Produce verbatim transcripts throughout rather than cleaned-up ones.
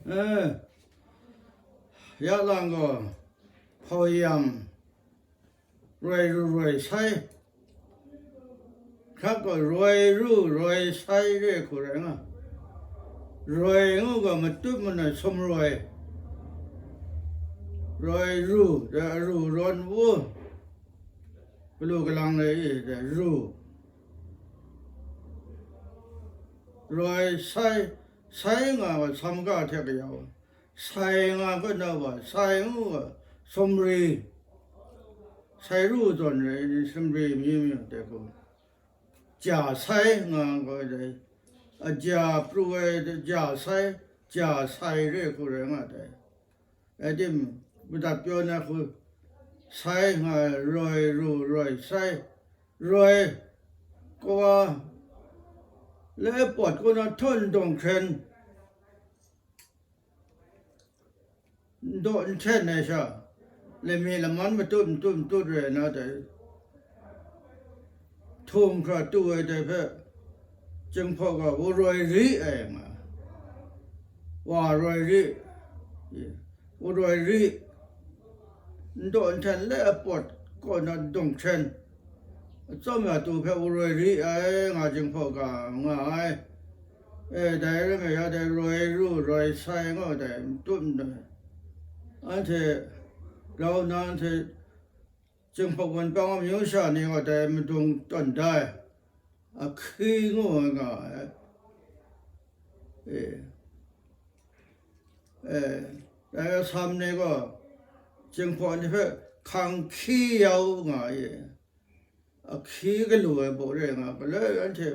Eh, ya lang gaw, hpau yam, roi ru roi sai, hkrak gaw, roi ru roi sai re hku rai nga, roi ngu gaw, matut manoi sumroi, roi ru, aru rawn u, galu galang rai i, ru, roi sai, sai nga gaw, samga hte kayau, sai nga gaw, nau wa, sai ngu gaw, sumri, sai ru zawn rai ni, sumri mi mi de ku, ja sai nga gaw dai, aja pru ai ja sai, ja sai re hku rai nga dai. Rai tim, madat pyaw na hku, sai nga, roi ru roi sai, roi, kawa, le pawt kaw na htawn dawng hkren, ndaw nhten ai sha, lami laman matut matut matut re na dai, htum hkra tu ai dai hpe, Jinghpaw ga, wa roi ri ai nga, wa roi ri, wa roi ri, ndaw nhten le apawt kaw na dawng hkren, atsawm ya tu hpe wa roi ri ai nga, Jinghpaw ga nga ai. E, dai rai nga, ya dai roi ru roi sai nga dai matut ndai, anhte grau na, anhte Jinghpaw wunpawng amyu sha ni gaw dai madung tawn da ai, ahkyi ngu ai nga ai. E, e, dai asam ni gaw Jinghpaw ni hpe hkang hkyi yau nga ai. Ahkyi galu ai baw re nga, galoi anhte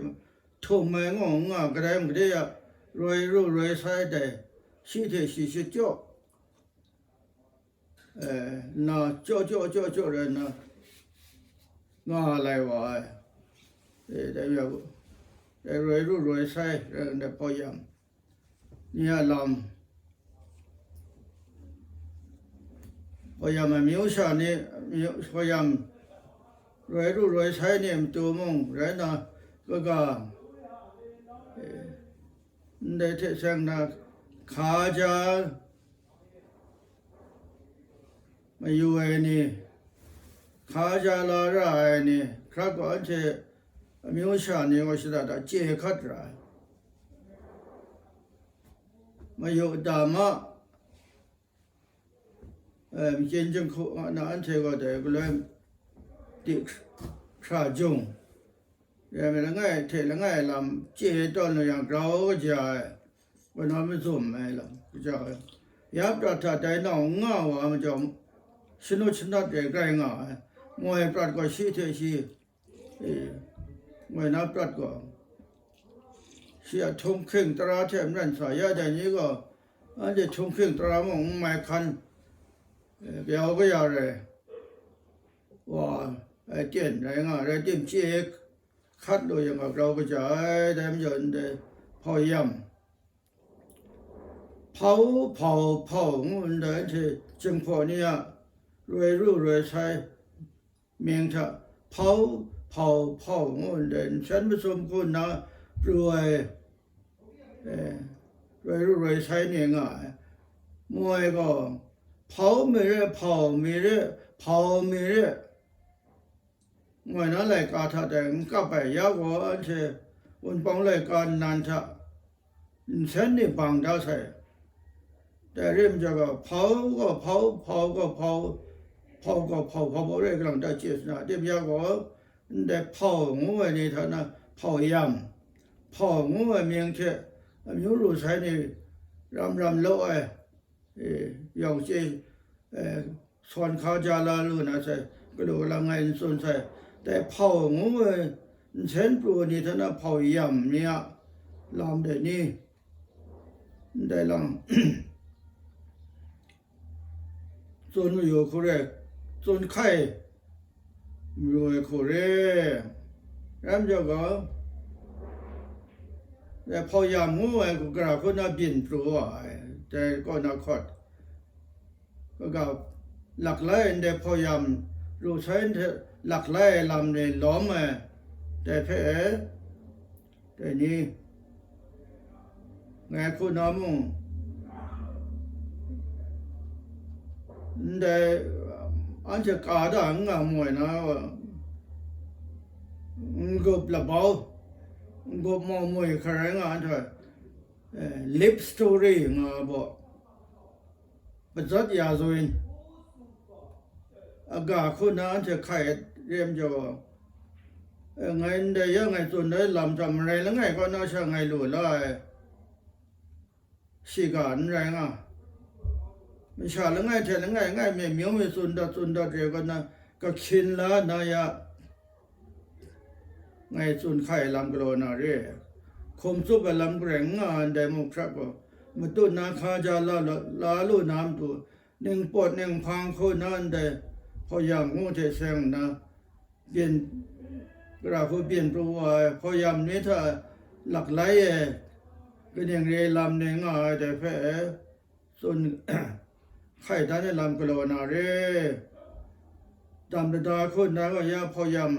htum ai ngaw nga, kadai mung de ya, roi ru roi sai dai, shi hte shi shachyawk, eh, nna chyaw chyaw chyaw chyaw rai nna, nga lai wa ai. Eh, dai ya, dai roi ru roi sai rai nna, hpau yam ni a lam, hpau yam amyu sha ni, amyu, hpau yam roi ru roi sai ni a matu mung rai nna, kaga, eh, ndai hte seng na, hka ja mayu ai ni, hka ja la ra ai ni, hkra gaw anhte amyu sha ni gaw shada da chye hkat ra ai. Mayu dama, eh, makyin jinghku na anhte gaw dai galoi di hkra jung, Rai me langai hte langai lam chye tawn lu yang, grau kaja ai, kaw na mazum ai lam kaja ai. Ya prat hta dai nau n nga wa ai majaw, shanut shanat re grai nga ai. Moi prat gaw shi hte shi, e, moi na prat gaw, shi a htunghking tara hte maren sa ya dai ni gaw, anhte htunghking tara mung n mai hkan, e, kayau kaya rai wa ai, tyen rai nga ai, rai tim chye hkat lu yang a grau kaja ai, dai majaw ndai hpau yam, hpau, hpau, hpau ngu ndai, anhte Jinghpaw ni a roi ru roi sai mying hta hpau, hpau, hpau ngu ndai, nsen masum hku nna pru ai, eh, roi ru roi sai ni nga ai. Moi gaw, hpau mi re, hpau mi re, hpau mi re, moi na laika hta dai n kap ai, ya gaw anhte wunpawng laika nnan hta nsen ni bang da sai. Dai rim ja gaw, hpau gaw hpau, hpau gaw hpau, hpau gaw hpau, hpau gaw re galang da chye sa na, tim ya gaw, ndai hpau ngu ai ni hta na, hpau yam, hpau ngu ai mying hte amyu ru sai ni ram ram law ai, e, yawng chye, e, sawn hka ja la lu na sai, galu galang ai n tsun sai, dai hpau ngu ai nsen pru ai ni hta na hpau yam ni a lam dai ni, ndai lang, tsun mayu hku re, tsun hkai mayu ai hku re, ram jau gaw, dai hpau yam ngu ai hku gara hku na byin pru wa ai, dai kaw na hkawt, kaga laklai ndai hpau yam ru sai hte laklai ai lam ni lawm ai, dai hpe, dai ni, ngai hku na mung, ndai, um, anhte ka da n nga moi na, um, n-gup labau, n-gup mau moi hkrai nga anhte, eh, lip story nga baw, pazat ya zoi, aga hku na anhte hkai ai rem jaw, eh, ngai ndai ya ngai tsun dai lam hta marai langai kaw na sha ngai lu la ai. Shiga n rai nga, masha langai hte langai ngai mi myu mi tsun dat tsun dat re kaw na, kahkyin la na ya, ngai tsun hkai lam galaw na re, hkum tsup ai lam garai n nga ndai muk hkrat gaw, matut na hkaja la, la, la lu na matu, ningpawt ninghpang hku na ndai hpaw yam ngu hte seng nna, byin, gara hku byin pru wa ai hpaw yam ni hta laklai e, kaning re lam ni nga ai dai hpe, tsun hkai dan ai lam galaw na re. Dam lada hku na gaw ya hpaw yam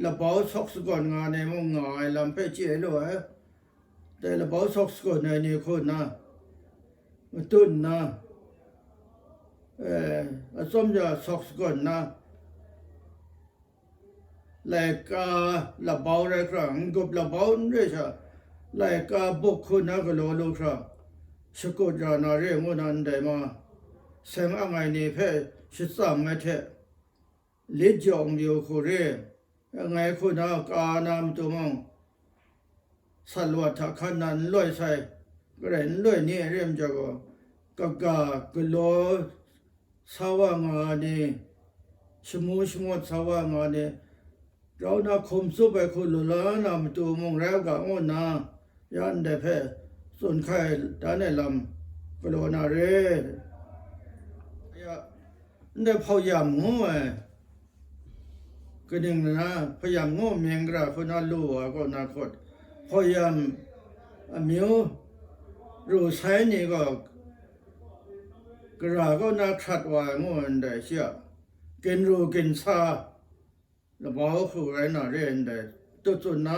labau sawk sagawn nga ai ni mung nga ai lam hpe chye lu ai. Dai labau sawk sagawn ai ni hku na, matut nna, eh, atsawm ja sawk sagawn nna, laika labau rai hkra, n-gup labau n re sha, laika buk hku na galaw lu hkra, shakut ra na re ngu na ndai ma, seng ang ai ni hpe shatsam ai hte, lit jaw mayu hku re, ngai hku na ka na matu mung, sat lawat hta hkan na n loi sai, garai n loi ni ai rem jaw gaw, kaga galaw sa wa nga ai ni, shamu shangut sa wa nga ai ni, rau na hkum tsup ai hku lu la na matu mung rai u ga ngu nna, ya ndai hpe tsun hkai dan ai lam galaw na re. Ya, ndai hpaw yam ngu ai, kaning na, hpaw yam ngu mying gara hku na lu wa kaw na hkut, hpaw yam amyu ru sai ni gaw gara kaw na hkrat wa ai ngu ai ndai shi a, ginru ginsa labau hku rai na re ndai, tut tsun na,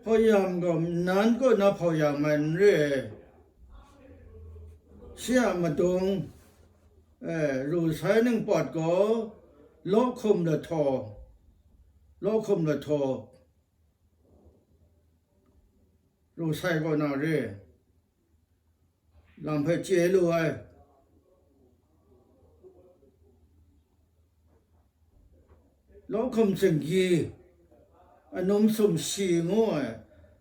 hpaw yam gaw nan kaw na hpaw yam ai n re ai, shi a madung, eh, ru sai ningpawt gaw, law hkum lahtaw, law hkum lahtaw, ru sai kaw na re, lam hpe chye lu ai. Law hkum singgi, anum sumshi ngu ai,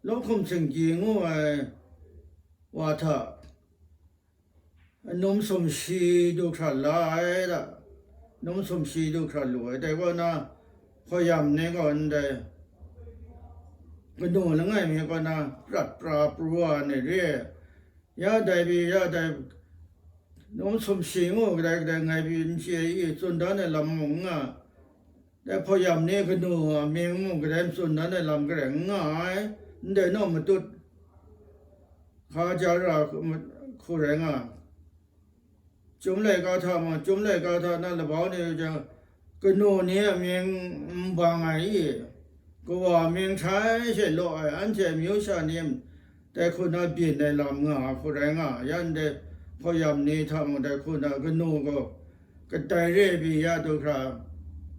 law hkum singgi ngu ai wa hta, anum sumshi du hkra la ai da, anum sumshi du hkra lu ai, dai kaw na, hpaw yam ni gaw ndai, kanu langai mi kaw na, prat pra pru wa ai ni re ai, ya dai pyi, ya dai, anum sumshi ngu kadai kadai ngai pyi n chye i, tsun dan ai lam mung n nga, dai hpaw yam ni kanu a mying mung kadai tsun dan ai lam garai n nga ai, ndai naw matut, hkaja ra hku rai nga, Chyum laika hta mung, Chyum laika hta na labau ni jang, kanu ni a mying n bang ai i, kawa mying htai she law ai, anhte amyu sha ni dai hku na byin ai lam nga ai hku rai nga, yan dai hpaw yam ni hta mung dai hku na kanu gaw kadai re pyi ya du hkra,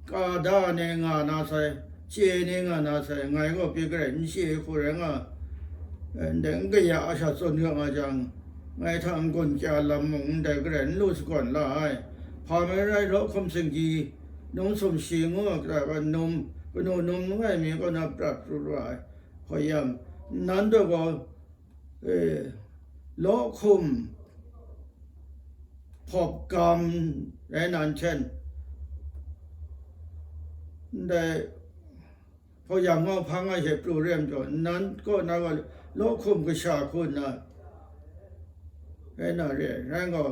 ka da ni nga na sai, chye ni nga na sai, ngai gaw pyi garai n chye hku rai nga, ndai n kaya a sha tsun ga nga jang, ngai hta n-gun kya lam mung ndai garai n lu sagawn la ai. Hpa mai rai, law hkum singgi, num sumshi ngu ai hkra num, kanu num langai mi kaw na prat pru ra ai. Hpaw yam, nan daw gaw, e, law hkum hpawp gam rai nan hten, ndai hpaw yam ngau hpang ai hte pru rem taw, nan kaw na gaw law hkum kasha hku nna rai na re ai, rai gaw,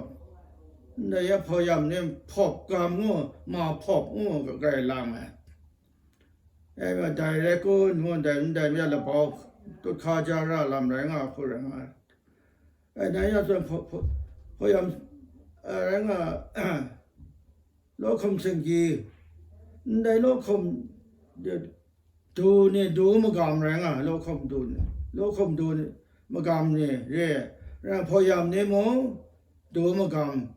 ndai ya hpaw yam ni hpawp gam ngu, ma hpawp ngu, grai lang ai. E, dai rai kun ngu ndai, ndai mi a labau, tut hkaja ra lam rai nga hku rai nga ai. E, dai ya zawn hpaw, hpaw, hpaw yam, e, rai nga, law hkum singgi, ndai law hkum, du ni du magam rai nga, law hkum du ni, law hkum du ni magam ni re, rai hpaw yam ni mung du magam,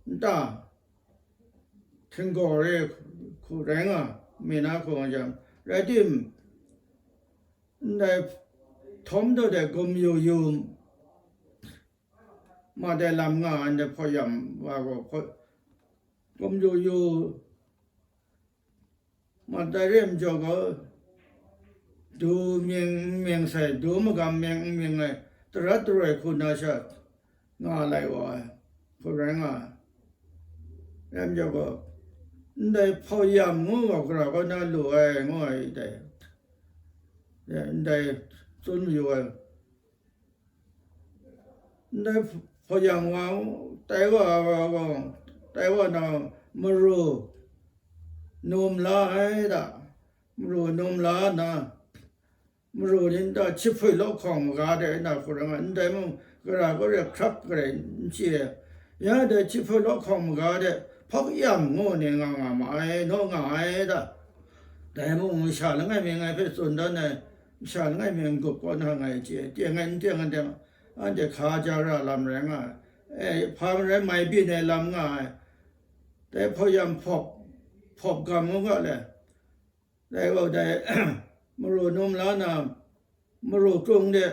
nta htinggaw re hku rai nga, mi na hku nga jang, rai tim, ndai htawm daw de gum yu yu ma dai lam nga ai, ndai hpaw yam wa gaw hpaw, gum yu yu ma dai re ai majaw gaw, du mying n mying sai, du magam mying n mying ai, darat daroi hku na sha nga lai wa ai, hku rai nga ai. Rai majaw gaw, ndai hpaw yam ngu gaw, gara kaw na lu ai, ngu ai dai, ndai tsun mayu ai. Ndai hpaw yam wa, tai wa, wa, wa, tai wa na, maru num la ai da, maru num la na, maru ni nta hpyi law hkawng maga de na hku rai nga, ndai mung gara gaw re hkrak garai n chye ai. Ya dai hpyi law hkawng maga de hpaw yam ngu ni nga nga ma ai, naw nga ai da. Dai mung masha langai mi ngai hpe tsun dan ai, masha langai mi n-gup kaw na ngai chye, teng ai n teng ai teng, anhte hka ja ra lam rai nga ai. E, hpa marai mai byin ai lam nga ai. Dai hpaw yam hpawp, hpawp gam ngu ga le. Dai gaw dai, maru num la na, maru krung de,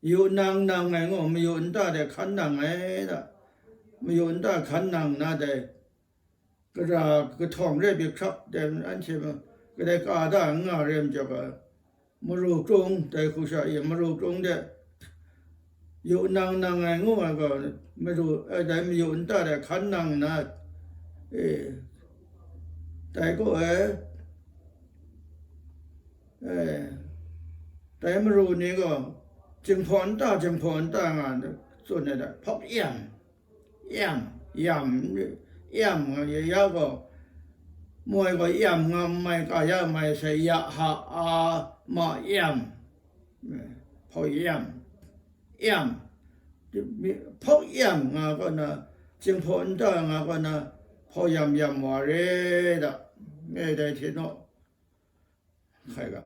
yu nang nang ai ngu, mayu nta de hkan nang ai da. Mayu nta hkan nang na dai, gara kahtawng re ai hkrak de, anhte mung kadai ka da n nga re ai majaw ga, maru krung, dai hku sha e, maru krung de, yu nang nang ai ngu ai gaw, maru, eh, dai mayu nta de hkan nang nna, e, dai gaw e, e, dai maru ni gaw, jinghpaw nta, jinghpaw nta nga tsun ai da, hpaw yam, yam, yam, yam nga ya, ya gaw, moi gaw yam nga mai, ka ya mai sai, ya ha a ma yam, hpaw yam, yam, hpaw yam nga kaw na, jinghpaw nta nga kaw na, hpaw yam yam wa re da, ngai dai hte naw, hkai ga,